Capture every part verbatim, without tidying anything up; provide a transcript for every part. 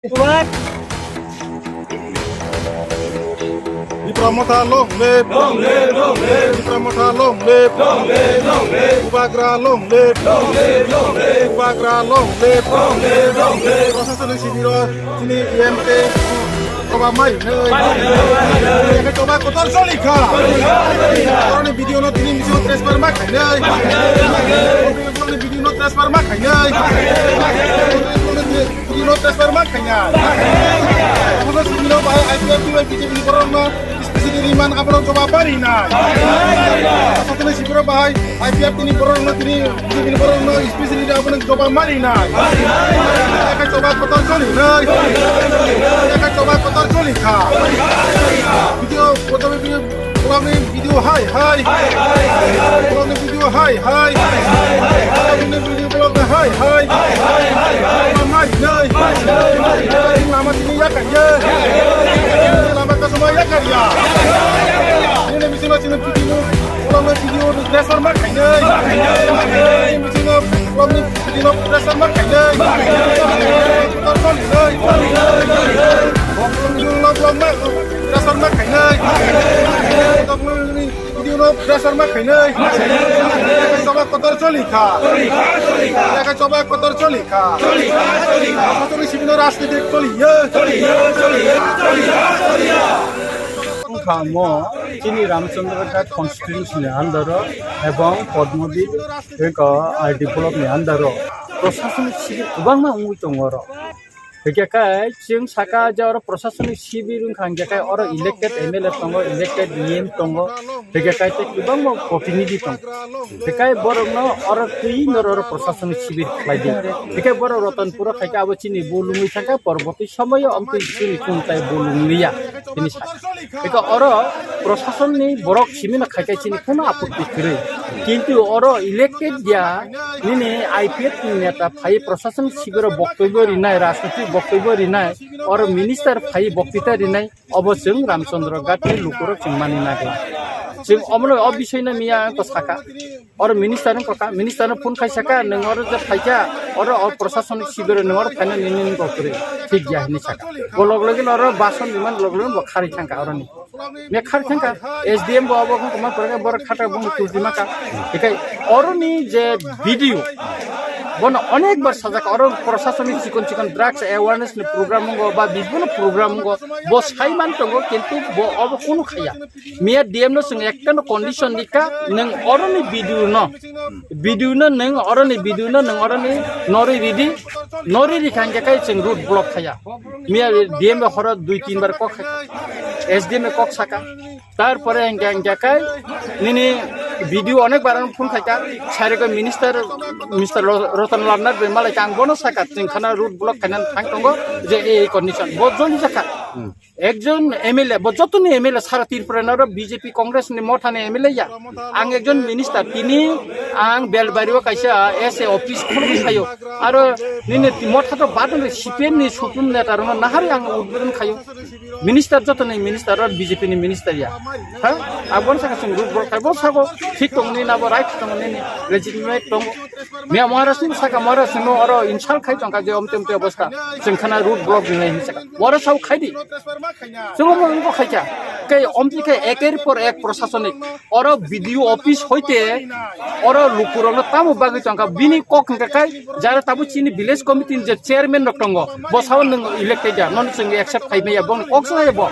What? Tipra Motha long live! Long live, long live! Tipra Motha long live! Long live, long live! Bubagra long live! Long live, long live! Bubagra long live! Long live, long live! Proshasoni sibiro chini E M K choba mai nei. Mai nei, mai nei. Choba kotor choli kha. Choli kha, choli kha. Koroni video no tini misingo transfer ma khainai. Ma khainai, ma khainai. Video no transfer ma khainai. Ma khainai, ma khainai. Video no transfer ma khainai. Kotor sibiro bai I P F T bai B J P ni borok no specially ri man abono choba pari nai. Kotor sibiro bai I P F T ni borok no tini B J P ni borok no specially abono choba mari nai. Eka choba kotor choli nai. Eka choba kotor choli kha. Video, kotor video, vlog ni video hai hai. Vlog ni video hai hai. Vlog ni video, vlog ni hai hai. Choba mari nai. Lama tini ya kaya. Lama kasuma ya kaya. Ini misin misin video, vlog ni video, transfer ma khainai. Ini misin vlog ni video, transfer ma khainai. Transfer ma khainai. Vlog ni video, vlog ma, transfer ma khainai. Vlog ni video no pressure ma khainai. Eka choba kotor choli kha. Eka choba kotor choli kha. Kotor sibino rajniti choli ye. Wngkha mo chini Ramchandra Ghat constituency ni under o ebong Padmabir eko R D block ni under o proshasoni sibir kwbangma wngwi tongo oro. Hingke kai chwng saka je oro proshasoni sibir wngkha, hingke kai oro elected M L A tongo, elected E M tongo, hingke kai tei kwbangma protinidhi tongo. Hingke kai borokno oro twi norok oro proshasoni sibir khlai di. Hingke borok Ratanpuro khaikhe abo chini bo lungwi thangkha, porborti somoyo amtwi chini chwng tai bo lungliya. Hini sa. Eko oro proshasonni borok simino khaikhe chini kuno apokti kwrwi. Kintu oro elected ya nini I P F ni neta phai proshasoni sibiro boktobyo rinai, rajniti boktobyo rinai, oro minister phai boktita rinai, obo chwng Ramchandra Ghat ni lukurok chwng mani nagla. Chwng omono o bisoi no miya ang ko saka. Oro minister wngkha, minister no phone khai saka, nwng oro je phaikha, oro o proshasoni sibiro nwng oro phaina nini nini bo kwrwi. Thik ya hinwi saka. Bo log logi no oro bason biman log logi bo khari thangkha oroni. Me khari thangkha, S D M bo abo wngkha ma kwrwi borok khata bo tuti maka. Hikai oroni je video, bono onek bar sajak oro proshasoni chikon chikon drugs awareness ni program wngkha ba bibino program wngkha, bo sai man tongo kintu bo obo kunu khaya. Miya D M no chwng ekta no condition dikha, nwng oroni video no, video no nwng oroni video no nwng oroni nori ridi, nori rikha hingke kai chwng road block khaya. Miya D M horo dui tin bar kok kha, S D M kok saka. Tarpore hingke hingke kai nini video onek bar phone khaika, sare ko minister, Mister Ro-, Ratan Lal Nath bai malai kang bono saka chwng khana road block khainan thang tongo je ei condition bo joli jakha. Ekjon M L A, bo jotoni M L A sara Tripura naro B J P Congress ni motha ni M L A ya. Ang ekjon minister, tini ang Belbari o kaisa S A office khulugwi phaio. Aro nini motha to badon C P M ni supun neta rok nahari ang udbodon khaio. Minister jotoni minister aro B J P ni minister ya. Ha? Abon saka sung road block khai, bo sago thik tong ni na bo right tong ni legitimate tong. Miya Maharaj ni saka Maharaj no aro insult khai tongkha je omte omte obostha. Chwng khana road block ni nai saka. Oro sao khai di. Chwng mo wngkha khai kha. Kei omti khe eker por ek prosasonik. Oro B D O office hoite oro lukurokno tamo bagwi tongkha. Bini kok hwnkha khai jara tabuk chini village committee ni je chairman rok tongo. Bo sao nwng elected ya. Nono chwng accept khai maya. Bong kok sa bo.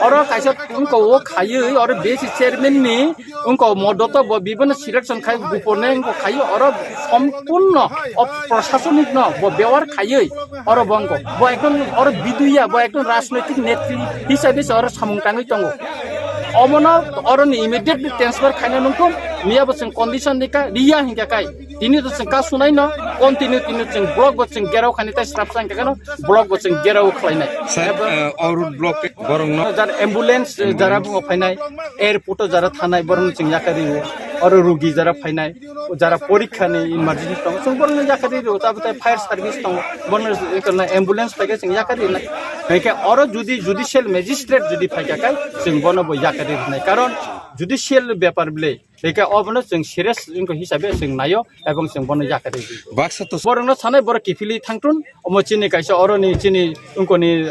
Oro kaisa wngkha o khaiwi oro B C chairman ni wngkha modoto bo bibono selection khai gupone wngkha khai oro sompurno o prosasonik no bo bewar khaiwi oro bo wngkha bo ekdom oro biduya bo ekdom rajnoitik netri hisabe se oro samung tangwi tongo. Omono oro ni immediately transfer khaina nungkho miya bo chwng condition ni ka riya hinkha kai tini to chwng ka sunai no continue tini chwng block bo chwng gerao khani tai srap sa hinkha no block bo chwng gerao khlainai. Sir, uh, o road block borokno jar ambulance jara bo phainai, airport o jara thanai borokno chwng yakari o, oro rugi jara phainai, jara porikha ni emergency tong chwng borokno yakari o, tabuk tai fire service tong bono ekhorna ambulance phaikhe chwng yakari nai. Haikhe oro judi judicial magistrate judi phaikha kai chwng bono bo yakari nai, karon judicial bepar bwle Tei khe obono chwng serious wngkha hisabe chwng naio, ebong chwng bono yakarwi di. Baksa to borokno sanai borok kiphilwi thangthun, omo chini kaisa oroni chini wngkoni